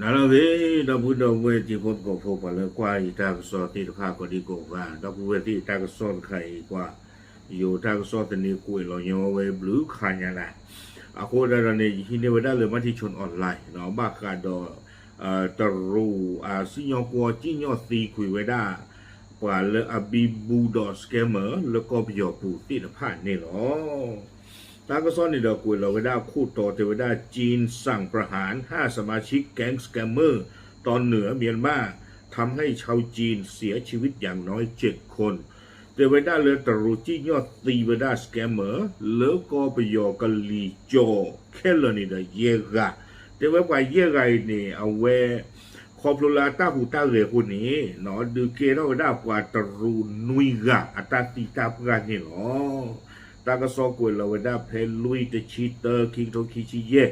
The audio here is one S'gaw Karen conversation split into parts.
နၤလၢအဂ့ၤ ဒီပုၢ်ဒီဝဲၢ်တံၤဖိသကိးဖိ ပှၤလၢကွၢ်ယတၢ်ကစီၣ်သ့ၣ်တဖၣ်ကိးဒံကိးဂၤ ဒီပုၢ်ဝဲၢ်သ့ၣ် တၢ်ကစီၣ်တခါအံၤကွၢ် ယိၤတၢ်ကစီၣ်သန့ကွဲးလီၤညီဝဲဘျုးခါညါနၤ, အဃိဒၣ်ဒီးန့ၣ် ယဟံးန့ၢ်ဝဲဒၣ်လၢ Matichon Online ဘၣ်ဃးဒီး တရူးအစံၣ်ညီၣ်ကွီၢ်စံၣ်ညီၣ်သံကွံာ်ဝဲဒၣ် ပှၤလၢအဘံဘူဒီး scammer လၢကီၢ်ပယီၤပူၤသ့ၣ်တဖၣ်န့ၣ်လီၤ. တၢ်ကစီၣ်န့ၣ်ဒီးကွဲးလီၤဝဲဒၣ်အခိၣ်တီတဲဝဲဒၣ် จีนสั่งประหารห้าสมาชิกแก๊งสแกมเมอร์ตอนเหนือเมียนมาทำให้ชาวจีนเสียชีวิตอย่างน้อยเจ็ดคน တဲဝဲဒၣ်လၢတရူးစံၣ်ညီၣ်သံဝဲဒၣ် scammer လၢကီၢ်ပယီၤကလံၤကၠီၤခဲလၢာ်န့ၣ်ဒီးယဲၢ်ဂၤ, တဲဝဲပှၤယဲၢ်ဂၤအံၤန့ၣ် အဝဲ ခီဖျိလၢအတၢ်ဟူးတၢ်ဂဲၤအဃိန့ၣ် ဒုးကဲထီၣ်ဝဲဒၣ်ပှၤတရူးနွံဂၤအတၢ်သံတၢ်ပှၢ်န့ၣ်လီၤ. တၢ်ကစီၣ်ကွဲးလီၤဝဲဒၣ်ဖဲလွံၢ်တဆံတၢ ခံကထိခံဆံယဲၢ်,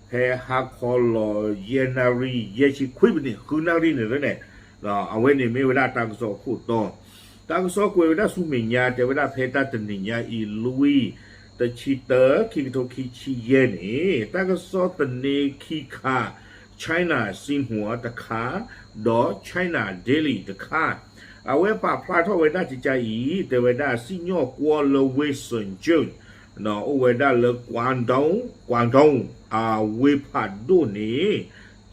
ဖဲဟါခီလီၤယဲၢ်နၣ်ရံၣ် ယဲၢ်ဆံခွံမံးနံး ဃုနၣ်ရံၣ်န့ၣ်လီၤန့ၣ်, အဝဲန့ၣ်မ့ၢ်ဝဲဒၣ်တၢ်ကစီၣ်အခိၣ်တီ တၢ်ကစီၣ်ကွဲးဝဲဒၣ်ဆူမဲာ်ညါ တဲဝဲဒၣ်ဖဲတၢ်တနံၤညါအံၤ လွံၢ် တဆံတၢ ခံကထိခံဆံယဲၢ်န့ၣ် တၢ်ကစီၣ်သန့ခံခါ China Xinhua တခါ ဒီး China Daily တခါ, အဝဲပာ်ဖျါထီၣ်ဝဲဒၣ်ကကါအံၤ တဲဝဲဒၣ်စံၣ်ညီၣ်ကွီၢ်လၢဝ့ၢ် Zhengzhou အိၣ်ဝဲဒၣ်လၢ ကွၢ်ဒိၣ် ကွၢ်ဒိၣ် အဝ့ၢ်ဖးဒိၣ်န့ၣ်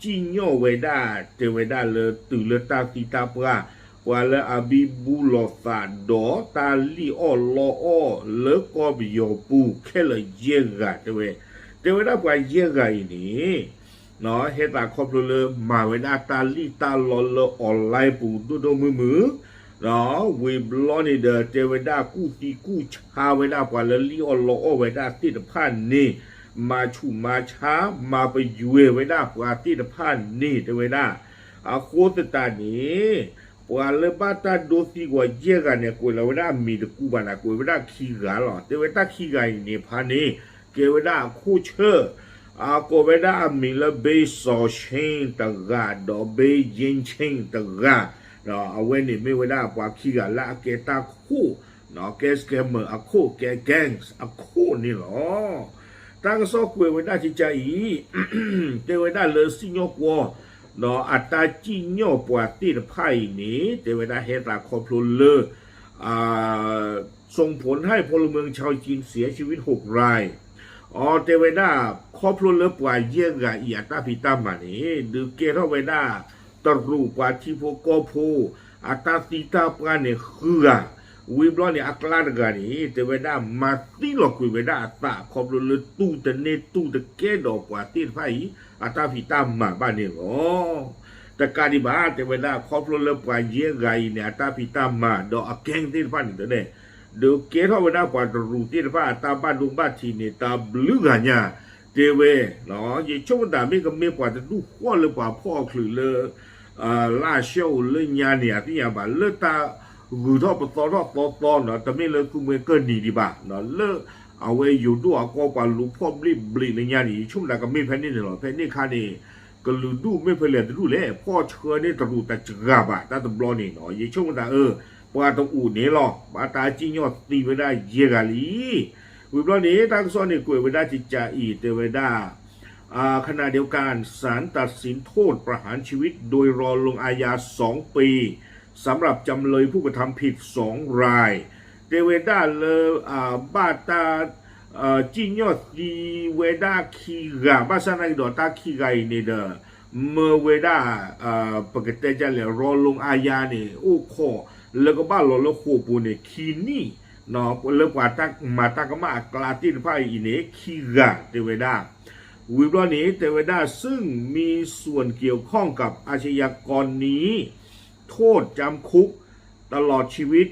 စံၣ်ညီၣ်ဝဲဒၣ် တဲဝဲဒၣ်လၢတုၤလၢတၢ်သံတၢ်ပှၢ် ပှၤလၢအဘံဘူလိာ်သးဒီးတၢ်လံၣ်အီၣ်လီအီၣ်လၢကီၢ်ပယီၤပူၤ ခဲလၢာ်ယဲၢ်ဂၤတဲဝဲ, တဲဝဲဒၣ်ပှၤယဲၢ်ဂၤအံၤန့ၣ် ဟဲသးခီဖျိလၢမၤဝဲဒၣ်တၢ်လံၣ်တၢ်လီလၢ online ပူၤဒိၣ်ဒိၣ်မုၢ်မုၢ်, ဝံၤဘျီန့ၣ်ဒီး တဲဝဲဒၣ်ကူၣ်သံကူၣ်ဆါဝဲဒၣ်ပှၤလၢလံၣ်အီၣ်လီအီၣ်ဝဲဒၣ်သ့ၣ်တဖၣ်န့ၣ်, မၤဆူၣ်မၤဆါ မၤပယွဲဝဲဒၣ်ပှၤသ့ၣ်တဖၣ်န့ၣ် တဲဝဲဒၣ်, အဃိသတးန့ၣ် ပှၤလၢဘၣ်တၢ်ဒိသံကွံာ်ယဲၢ်ဂၤန့ၣ် ကွဲးလီၤဝဲဒၣ်အမံၤတကူဘၣ်န့ၣ် ကွဲးဝဲဒၣ်ခံဂၤလီၤ. တဲဝဲတၢ်ခံဂၤအံၤန့ၣ်ဖါန့ၣ် ကဲဝဲဒၣ်အခိၣ်ဆၢၣ်, အကိးဝဲဒၣ်အမံၤလၢ ဘ့စီၣ်ဆ့ၣ်တဂၤ ဒီး ဘ့ယ့ၣ်ဆ့ၣ်တဂၤ, အဝဲန့ၣ်မ့ၢ်ဝဲဒၣ်ပှၤခံဂၤလၢအကဲတၢ်ခိၣ်, ကဲ scammer အခိၣ် ကဲ gangs အခိၣ်န့ၣ်လီၤ. တၢ်ကစီၣ်ကွဲးဝဲဒၣ်ကကါအံၤ တဲဝဲဒၣ်လၢစံၣ်ညီၣ်ကွီၢ် ဒီးအတၢ်စံၣ်ညီၣ်ပှၤသ့ၣ်တဖၣ်အံၤန့ၣ် တဲဝဲဒၣ်ဟဲသးခီဖျိလၢ ส่งผลให้พลเมืองชาวจีนเสียชีวิตหกราย အတဲဝဲဒၣ် ခီဖျိလၢပှၤယဲၢ်ဂၤအံၤအတၢ်ဖံးတၢ်မၤန့ၣ် ဒုးကဲထီၣ်ဝဲဒၣ် တရူးပှၤထံဖိကီၢ်ဖိ အတၢ်သံတၢ်ပှၢ်န့ၣ်ဃုဂၤ, ဝံၤဘျီန့ၣ် အကျါတဂၤန့ၣ် တဲဝဲဒၣ်မၤသံလီၤကွံာ်ဝဲဒၣ်အသး ခီဖျိလၢတူၢ်တန့ၢ်တူၢ်တကဲဒီးပှၤသ့ၣ်တဖၣ်အံၤ အတၢ်ဖံးတၢ်မၤဘၣ်န့ၣ်လီၤ. တကးဒံးဘၣ် တဲဝဲဒၣ်ခီဖျိလၢပှၤယဲၢ်ဂၤအံၤန့ၣ် အတၢ်ဖံးတၢ်မၤ ဒီးအ gang သ့ၣ်တဖၣ်န့ၣ်ဒီး ဒုးကဲထီၣ်ဝဲဒၣ်ပှၤတရူးသ့ၣ်တဖၣ် အတၢ်ဘၣ်ဒိဘၣ်ထံးန့ၣ် တဘျုးဂၤညါ တဲဝဲ, ယဆိကမိၣ်တၢ်မ့ၢ်ကမ့ၢ်ပှၤတဒူၣ်ဃီၣ်လၢပှၤဖီၣ်အချုးလၢ လၢအဆှၢအိၣ်လၢညါန့ၣ် အသ့ၣ်ညါဘၣ် လၢတၢ်ဂုၤထီၣ်ပသီထီၣ်သီသီနီၤ တမ့ၢ်လၢသူမှဲကၢၢ်နံၤဒံးဘၣ်, လၢအဝဲယိၤဒိၣ်အကီၢ်ပှၤလူၤဖီၣ်ဘျ့ၣ်ဘျ့ၣ်လၢညါန့ၣ် ယဆိကမိၣ်တၢ်ကမ့ၢ်ဖဲန့ၣ်န့ၣ်လီၤ. ဖဲန့ၣ်အခါန့ၣ် ကလုာ်ဒူၣ်မ့ၢ်ဖဲလဲၣ်တဒူၣ်လဲၣ် ဖီၣ်ဆှၢန့ၢ်တရူးတစှၤဘၣ် တၢ်တဘျီန့ၣ်နီၤ ယဆိကမိၣ်တၢ်အၢ ပှၤတအိၣ်န့ၣ်လီၤ ဘၣ်တၢ်စံၣ်ညီၣ်သံဝဲဒၣ်ယဲၢ်ဂၤလံ ဝံၤဘျီန့ၣ် တၢ်ကစီၣ်န့ၣ်ကွဲးဝဲဒၣ်ကကါအံၤ တဲဝဲဒၣ် ขณะเดียวกันศาลตัดสินโทษประหารชีวิตโดยรอลงอาญาสองปีสำหรับจำเลยผู้กระทำผิดสองราย တဲဝဲဒၣ်လၢ ဘၣ်တၢ် စံၣ်ညီၣ်သံဝဲဒၣ်ခံဂၤ ဘၣ်ဆၣ်သနာ်က့ဒီးတၢ်ခံဂၤအံၤန့ၣ်ဒီး မၢဝဲဒၣ် ပကတဲဒ်လဲၣ် ရၤလီၤအါယါန့ၣ် အိၣ်ခိးလၢကဘၣ်လီၤလၢဃိာ်ပူၤန့ၣ် ခံနံၣ် လၢပှၤတၢ်မၤတၢ်ကမၣ်အကျါသ့ၣ်တဖၣ်အံၤန့ၣ် ခံဂၤတဲဝဲဒၣ် ဝံၤဘျီန့ၣ် တဲဝဲဒၣ် ซึ่งมีส่วนเกี่ยวข้องกับอาชญากรนี้ โทษจำคุกตลอดชีวิต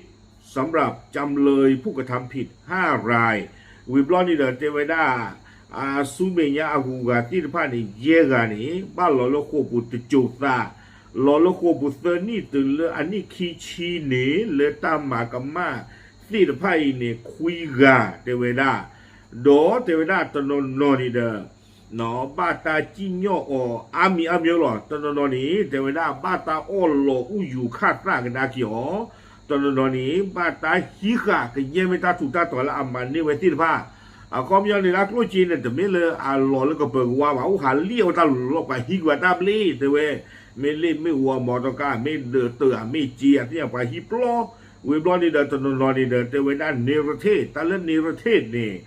สำหรับจำเลยผู้กระทำผิดห้าราย ဝံၤဘျီန့ၣ်ဒီးတဲဝဲဒၣ် အဆူမဲာ်ညါအဂုၤအဂၤသ့ၣ်တဖၣ်န့ၣ် ယဲၢ်ဂၤန့ၣ် ဘၣ်လီၤလၢဃိာ်ပူၤတစိၤသး လီၤလၢဃိာ်ပူၤသၢနံၣ်တုၤလၢအနံၣ်ခံဆံန့ၣ် လၢတၢ်မၤကမၣ်သ့ၣ်တဖၣ်အံၤန့ၣ် ခွံဂၤတဲဝဲဒၣ် ဒီးတဲဝဲဒၣ်တနီၤနီၤန့ၣ်ဒီး ဘၣ်တၢ်စံၣ်ညီၣ်အီၤအါမံၤအါမံၤလီၤ. တနီၤနီၤန့ၣ် တဲဝဲဒၣ်ဘၣ်တၢ်အီၣ်လီၤအူယူၤခၣ်သၣ်ကဒါက့ၤအီၤ, တနီၤနီၤန့ၣ် ဘၣ်တၢ်ဟံးဃာ်ကယဲၢ်မ့ၢ်တၢ်ထူးတၢ်တီၤလၢအမၤန့ၢ်ဝဲသ့ၣ်တဖၣ် အခီပညီန့ၣ် လၢကျိၣ်စ့န့ၣ် တမ့ၢ်လၢအလီၤလၢကပၢၤကဝါဘၣ်, အိၣ်ဟးလံၣ်အီၣ်ဝဲတၢ်လီၤ ပှၤဟံးကွံာ်တၢ်ဘျ့ တဲဝဲ, မ့ၢ်လ့ၣ်မ့ၢ်ဝီ မီတီကါ မ့ၢ်ဒၢးတၢး မ့ၢ်စ့ အသ့ၣ်ညါ ပှၤဟံးပျီ, ဝံၤဘျီန့ၣ်ဒီး တနီၤနီၤန့ၣ်ဒီး တဲဝဲဒၣ် narrative တၢ်လၢ narrative န့ၣ်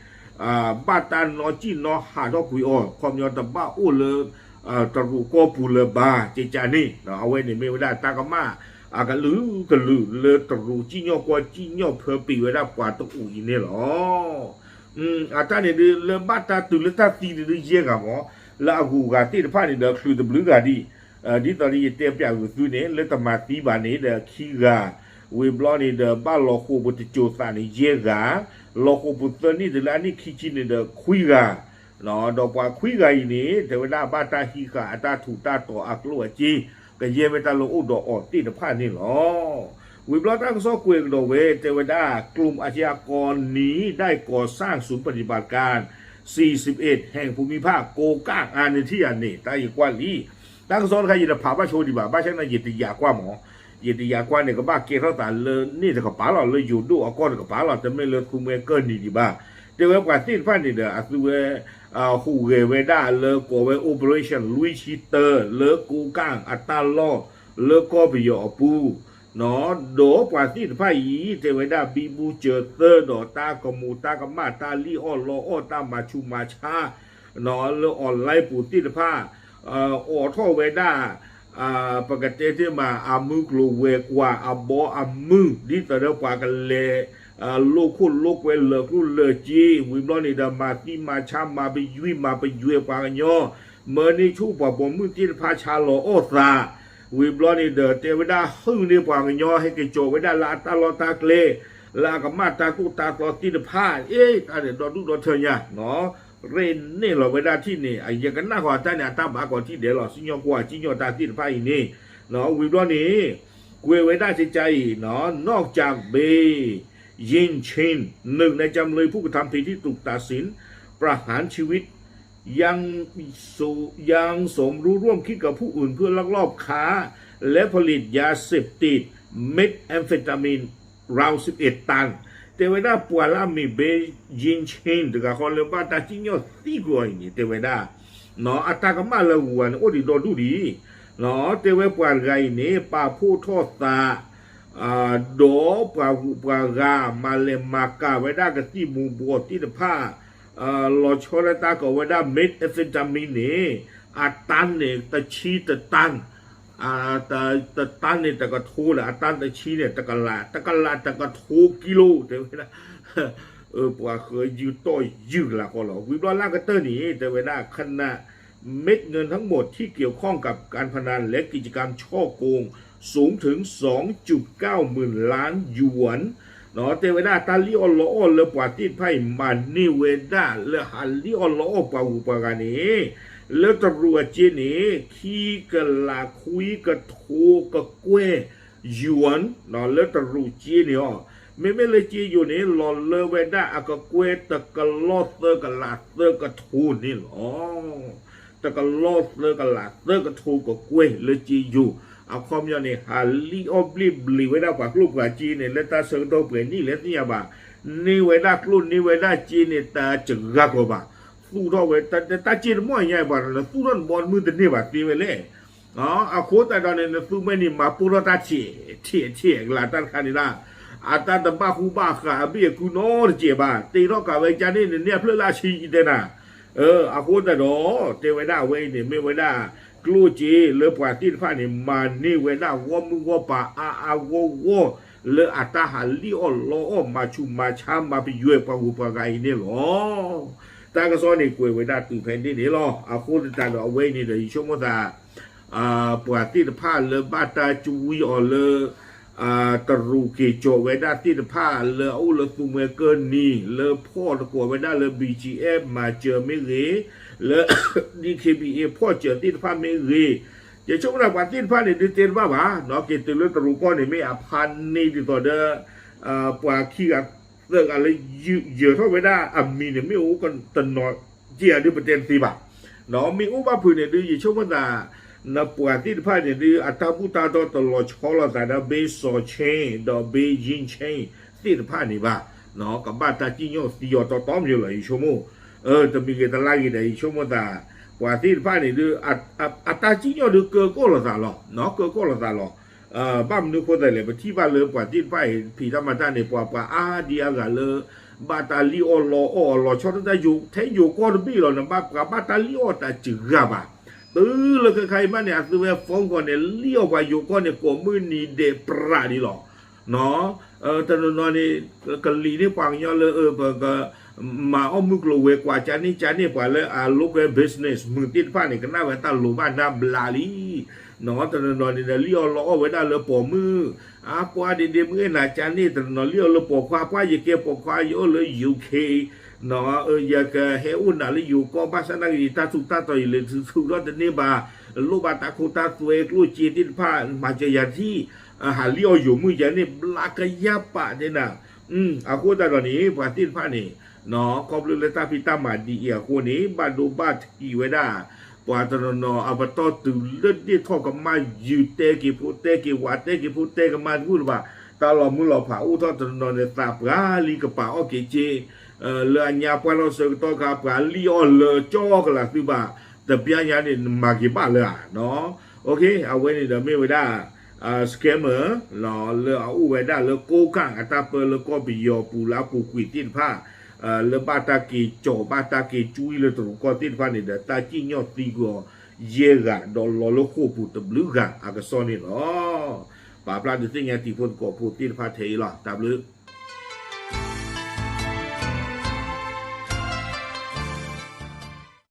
ဘၣ်တၢ်နီၣ်စံၣ်နီၣ်ဟးထီၣ်ကွံာ်အီၤ ခီပညီတဘၣ်အိၣ်လၢ တရူးကီၢ်ပူၤလၢၤဘၣ် ကကန့ၣ် အဝဲန့ၣ်မ့ၢ်ဝဲဒၣ်တၢ်ကမၣ် အကလုာ်ကလုာ်လၢတရူးစံၣ်ညီၣ်ကွီၢ်စံၣ်ညီၣ်ဖၢပံးဝဲဒၣ်ပှၤတအူးအံၤန့ၣ်လီၤ. အတၢ်န့ၣ်ဒုး လၢဘၣ်တၢ်တုၤလၢတၢ်သံန့ၣ်ဒုးယဲၢ်ဂၤမး, လၢအဂုၤအဂၤသ့ၣ်တဖၣ်န့ၣ်ဒီးချုးတဘျုးဂၤဒံး, ဒ်သိးဒီးယတဲပၠးဂုာ်သုန့ၣ် လၢတမၤသံဘၣ်န့ၣ်ဒီးခံဂၤ, ဝံၤဘျီန့ၣ်ဒီးဘၣ်လီၤဃိာ်ပူၤတစိၤသးန့ၣ်ယဲၢ်ဂၤ, လီၤဃိာ်ပူၤသၢနံၣ်တုၤလၢအနံၣ်ခံဆံန့ၣ်ဒီးခွံဂၤ ဒီးပှၤခွံဂၤအံၤန့ၣ် တဲဝဲဒၣ်ဘၣ်တၢ်ဟံးဃာ်အတၢ်ထူးတၢ်တီၤအကျိၣ်အစ့ ကယဲၢ်မ့ၢ်တၢ်လၢအိၣ်ဒီးအီၤသ့ၣ်တဖၣ်န့ၣ်လီၤ. ဝံၤဘျီတၢ်ကစီၣ်ကွဲးကဒီးဝဲ တဲဝဲဒၣ် กลุ่มอาชญากรนี้ได้ก่อสร้างศูนย์ปฏิบัติการ สี่สิบเอ็ด แห่งภูมิภาค โกกัง อาเนที่ န့ၣ် တၢ်ယကွၢ်လံ တၢ်ကစီၣ်တခါ ယတဖးဘၣ်ဆိဒံးဘၣ် ဘၣ်ဆၣ်န့ၣ် ယတယာ်ကွၢ်မး, ယတယာ်ကွၢ်န့ၣ် ကဘၣ်ကဲထီၣ်သးလၢန့ၣ်တကပၤလီၤ လၢယိၤဒိၣ်အကီၢ်တကပၤလီၤ တမ့ၢ်လၢသူမှဲကၢၢ်နံၤဒံးဘၣ်. တဲဝဲပှၤသ့ၣ်တဖၣ်န့ၣ်ဒီး အသုဝဲ ဟူးဂဲၤဝဲဒၣ်လၢကိးဝဲ Operation လွံၢ်ဆံတၢ လၢကိးကၣ်အတၢ်လီၢ် လၢကီၢ်ပယီၤအပူၤ ဒီးပှၤသ့ၣ်တဖၣ်အံၤ တဲဝဲဒၣ်ဘံဘူစၢၤသၢဒီးတၢ်ကမူးတၢ်ကမၣ် တၢ်လံၣ်အီၣ်လီအီၣ် တၢ်မၤဆူးမၤဆါ လၢ online ပူၤသ့ၣ်တဖၣ် အိးထီၣ်ဝဲဒၣ် ပကတဲတ့ၢ်မး အမုၢ်ကျိၤဝဲၤကွာ် အဘီအမုၢ် ဒ်သိးဒီးပှၤကလဲၤ လိၣ်ခိၣ်လိၣ်ကွဲလၢာ်ကျိၣ်လၢာ်စ့ ဝံၤဘျီန့ၣ်ဒီး မၤသံမၤဆါ မၤပယွံမၤပယွဲပှၤကညီ မၢန့ၢ်ဆူၣ်ပှၤပိာ်မုၣ်သ့ၣ်တဖၣ်ဆါလီၤအီၣ်သး ဝံၤဘျီန့ၣ်ဒီး တဲဝဲဒၣ်ဟုၣ်န့ၢ်ပှၤကညီ ဟဲက့ၤကၠီၤဝဲဒၣ်လၢအတၢ်လီၢ်တၢ်ကျဲ လၢအကမၣ်တၢ်သိၣ်တၢ်သီသ့ၣ်တဖၣ် အ့ တၢ်န့ၣ်ဒီဒူၣ်ဒီထၢညါ ရဲၣ်န့ၢ်လီၤဝဲဒၣ်ထံၣ်န့ၣ် ယကနၣ်ဃီၤတၢ်န့ၣ် အတၢ်ဘၣ်ကီးထံၣ်ဒဲးလီၤ စံၣ်ညီၣ်ကွီၢ်စံၣ်ညီၣ်တၢ်သ့ၣ်တဖၣ်အံၤန့ၣ် ဝံၤဘျီန့ၣ် ကွဲးဝဲဒၣ်ကကါအံၤ นอกจากเบย์ ยินเชน หนึ่งในจำเลยผู้กระทำผิดที่ถูกตัดสินประหารชีวิต ยังสมยังสมรู้ร่วมคิดกับผู้อื่นเพื่อลักลอบค้า และผลิตยาเสพติดเม็ทแอมเฟตามีน ราวสิบเอ็ดตัน တဲဝဲဒၣ်ပှၤလၢအမံၤ เบย์ ยินเชน တဂၤဃီလၢဘၣ်တၢ်စံၣ်ညီၣ်သံကွံာ်အီၤအံၤန့ၣ် တဲဝဲဒၣ် အတၢ်ကမၣ်လၢအဂုၤအဂၤန့ၣ် အိၣ်ဒံးဒီဒူၣ်ဒံး တဲဝဲပှၤတဂၤအံၤန့ၣ် ပာ်ဖှိၣ်ထီၣ်သး ဒီးပှၤဂုၤပှၤဂၤ မၤလဲၤမၤကၤဝဲဒၣ်ကသံၣ်မူၤဘှီးသ့ၣ်တဖၣ် လီၤဆီဒၣ်တၢ်ကိးဝဲဒၣ် methamphetamine န့ၣ် အတၢ်န့ၣ်တဆံတတၢ် တတၢ်န့ၣ်တကထိဒီး အတၢ်တဆံန့ၣ် တကလး တကလးတကထိကံလိ တဲဝဲဒၣ် ပှၤဃၢယုၢ်တီၢ်ယုၢ်ကလးဃီလီၤ ဝံၤဘျီလၢကတၢၢ်န့ၣ် တဲဝဲဒၣ် ขณะ เม็ดเงินทั้งหมดที่เกี่ยวข้องกับการพนันและกิจกรรมฉ้อโกง สูงถึงสองจุดเก้าหมื่นล้านหยวน တဲဝဲဒၣ်တၢ်လံၣ်အီၣ်လီအီၣ်လၢပှၤသ့ၣ်တဖၣ်အံၤ မၤန့ၢ်ဝဲဒၣ်လၢဟးလံၣ်အီၣ်လီအီၣ်ပှၤဂုၤပှၤဂၤန့ၣ် လၢတရူးအစ့န့ၣ် ခံကလးခွံကထိကကွဲၢ် ယွၢ် လၢတရူးစ့န့ၣ်အီၤ မ့မ့ၢ်လၢစ့ယိၤန့ၣ် လီၤလၢဝဲဒၣ်အကကွဲၢ်တကလီၢ်သၢကလးသၢကထိန့ၣ်လီၤ. တကလီၢ်သၢကလးသၢကထိကကွဲၢ်လၢစ့ယိၤ အခီပညီန့ၣ် ဟးလံၣ်အီၣ်ဘျ့ၣ်ဘျ့ၤဝဲဒၣ်ပှၤကျိၣ်ပှၤစ့န့ၣ် လၢတၢ်ဆၢကတီၢ်ပှဲၤနံၣ်လဲၣ်သ့ၣ်ညါဘၣ် န့ၢ်ဝဲဒၣ်ကျိၣ်န့ၢ်ဝဲဒၣ်စ့န့ၣ် တၢ်စဂၤကီးဘၣ် သူၣ်ထီၣ်ဝဲ တၢ်စ့တမီၢ်ညါဘၣ် နသူၣ်ထီၣ်နဘီနမုၢ်တန့ၢ်ဘၣ်သ့ဝဲလဲၣ် အဃိသတးဒီးန့ၣ် နသူမှဲန့ၣ် မၤပိၢ်ထီၣ်တၢ်ထံၣ်ထံၣ်ထံၣ်ကလးတၢ်တခါန့ၣ်ဒၣ် အတၢ်တဘၣ်ဃူဘၣ်ဃးအဘ့ၣ်အကူနီတစဲးဘၣ် တ့ထီၣ်ကးဝဲကန့ၣ် နန့ၢ်အဖျၢၣ်လၢအဆံယတဲနၤ အဃိသတးဒီး တဲဝဲဒၣ်အဝဲအံၤန့ၣ် မ့ၢ်ဝဲဒၣ် ကျိၣ်စ့လၢပှၤသ့ၣ်တဖၣ်န့ၣ် မၤန့ၢ်ဝဲဒၣ်ဂီၢ်မုၢ်ဂီၢ်ပၤအါအါဂီၢ်ဂီၢ် လၢအတၢ်ဟးလံၣ်အီၣ်လီအီၣ်မၤဆူးမၤဆါမၤပယွဲပှၤဂုၤပှၤဂၤအံၤန့ၣ်လီၤ. တၢ်ကစီၣ်န့ၣ်ကွဲးဝဲဒၣ်တုၤဖဲန့ၣ်န့ၣ်လီၤ. အဃိသတးဒီးအဝဲအံၤန့ၣ်ဒီး ယဆိကမိၣ်သး ပှၤသ့ၣ်တဖၣ်လၢဘၣ်တၢ်ကွံအီၤလၢ တရူးက့ၤကၠီၤဝဲဒၣ်သ့ၣ်တဖၣ်လၢအအိၣ်လၢသူမှဲကၢၢ်နံၤ လၢဖီၣ်တကိးဝဲဒၣ်လၢ ဘီၣ်ကၠံၣ်အဲၣ် မၤစၢၤမ့ၢ်ဂ့ၤ, လၢ ဒံၣ်ခ့ဘံၣ်အ့ၣ် ဖီၣ်စၢၤသ့ၣ်တဖၣ်မ့ၢ်ဂ့ၤ, ယဆိကမိၣ်ပှၤသ့ၣ်တဖၣ်န့ၣ် ဒုးတဲတဘၣ်ဘၣ်, က့ၤတုၤလၢတရူးကီၢ်န့ၣ် မ့ၢ်အဖးန့ၢ်ဒ်သိးဒီး ပှၤခံဂၤသၢဂၤလၢ ယၢၤထီၣ်ဝဲဒၣ်အမံၤန့ၣ် မ့ၢ်အိၣ်တနီၤက့ၤဧါဒုး ပတဲတသ့ဘၣ်. မ့ၢ်အိၣ်ဘၣ်ဖုးန့ၣ်ဒုး ယဆိကမိၣ်သး နပှၤသ့ၣ်တဖၣ်န့ၣ်ဒုး အတၢ်ဘူၣ်တၢ်တီတလီၤဆီလိာ်သးဒီး ဘ့စီၤဆ့ ဒီးဘ့ယံဆ့ သ့ၣ်တဖၣ်န့ၣ်ဘၣ်. ကဘၣ်တၢ်စံၣ်ညီၣ်သံအီၤတီတီမယိလီၤ ယဆိကမိၣ်. တမံၤဂ့ၤတလါဂ့ၤဒီး ယဆိကမိၣ်သး ပှၤသ့ၣ်တဖၣ်န့ၣ်ဒီး အတၢ်စံၣ်ညီၣ်ဒုးကၢကီၢ်လိာ်သးလီၤ, ကၢကီၢ်လိာ်သးလီၤ. ဘၣ်မနုၤအဃိသတးလဲၣ်, ပထံၣ်ဘၣ်လၢပှၤသ့ၣ်တဖၣ်အံၤ ဖံးတၢ်မၤတၢ်န့ၣ် ပှၤပှၤအါဒံအါဂၤလၢ ဘၣ်တၢ်လံၣ်အီၣ်လီအီၣ်အီၤလီၤဆီဒၣ်တၢ်ယိၤ ထဲယိၤကီၢ်တဘ့ၣ်လီၤန့ၣ် ဘၣ်ပှၤဘၣ်တၢ်လံၣ်အီၣ်တၢ်စှၤဂၤဘၣ်. တုၤလၢခဲခါအံၤမးန့ၣ် အသုဝဲ phone call န့ၣ် လံၣ်အီၣ်ပှၤယိၤကီၢ်န့ၣ် ကိးမုၢ်နံၤဒဲးပြးဒံးလီၤ. တနီၤနီၤန့ၣ် ကလံၤန့ၢ်ပှၤကညီလၢ ပက မၤအီၣ်မုၢ်ကျိၤဝဲၤကွာ်ကန့ၣ်ကန့ၣ် ပှၤလၢအ local business မုာ်သ့ၣ်တဖၣ်န့ၣ် ကနၣ်ဝဲတၢ်လိၤဘၣ်နၢ်ဘျးလံ. တနီၤနီၤန့ၣ်ဒီး လံၣ်အီၣ်လီအီၣ်ဝဲဒၣ်လၢပိာ်မုၣ်, အပှၤဒ့ဒ့မုၣ်အဲၣ်နၤကန့ၣ် တနီၤနီၤလံၣ်အီၣ်လၢပိာ်ခွါ, ပှၤယကဲပိာ်ခွါ ယအိၣ်လၢ UK, ယကဟဲအိၣ်နၤလၢယိၤကီၢ် ဘၣ်ဆၣ်သနာ်က့ ယတၢ်ထူးတၢ်တီၤယလဲၤထုးထူးထီၣ်တန့ၢ်ဘၣ်, လိၣ်ဘၣ်တၢ်ခိတၢ်သွဲကျိၣ်စ့သ့ၣ်တဖၣ် မၤစၢၤယၤထံၣ်, ဟးလံၣ်အီၣ်ယိၤမုၢ်ယၤန့ၣ် ဘျါကယၢ်ပာ်တဲနၤ. အဃိသတးဒီးန့ၣ် ပှၤသ့ၣ်တဖၣ်န့ၣ် ခီဖျိလၢတၢ်ဖံးတၢ်မၤဒ်အံၤအဃိန့ၣ် ဘၣ်ဒိဘၣ်ထံးဝဲဒၣ် ပှၤတနီၤနီၤအပတီၢ်တုၤလၢဒ့ၣ်ထီၣ်ကမၣ် ယုၢ်တဲက့ၤဖိတဲက့ၤဝး တဲက့ၤဖိတဲကမၣ်တဘူၣ်လၢၤဘၣ်. တၢ်လီၤမုၢ်လီၤဖးအိၣ်ထီၣ်တနီၤနီၤန့ၣ် သးပှၢ်လံကပာ်အီၣ်က့ၤက့ၤ လၢအညါပှၢ်ထီၣ်ဆၢကတီၢ်ခါ ပှၤလံၣ်အီၣ်လၢကၠီကလာ်သုဘၣ်, တဘျီညါန့ၣ် နမၤက့ၤဘၣ်လၢဧါ. အဝဲန့ၣ်ဒီးမ့ၢ်ဝဲဒၣ် scammer လၢအအိၣ်ဝဲဒၣ်လၢကိးကၣ်အတၢ်ပၢလၢကီၢ်ပယီၤပူၤလၢအပူၤကွံာ်သ့ၣ်တဖၣ် လၢဘၣ်တၢ်က့ၤကၠီၤဘၣ်တၢ်က့ၤကွံလၢတရူးကီၢ်သ့ၣ်တဖၣ်န့ၣ်ဒီး တၢ်စံၣ်ညီၣ်သံကွံာ်အီၤ ယဲၢ်ဂၤဒီးလီၤလၢဃိာ်ပူၤတဘျုးဂၤအကစီၣ်န့ၣ်လီၤ. ပာ်ဖျါဒုးသ့ၣ်ညါတံၤဖိသကိးဖိသ့ၣ်တဖၣ်ထဲအံၤလီၤ. တၢ်ဘျုး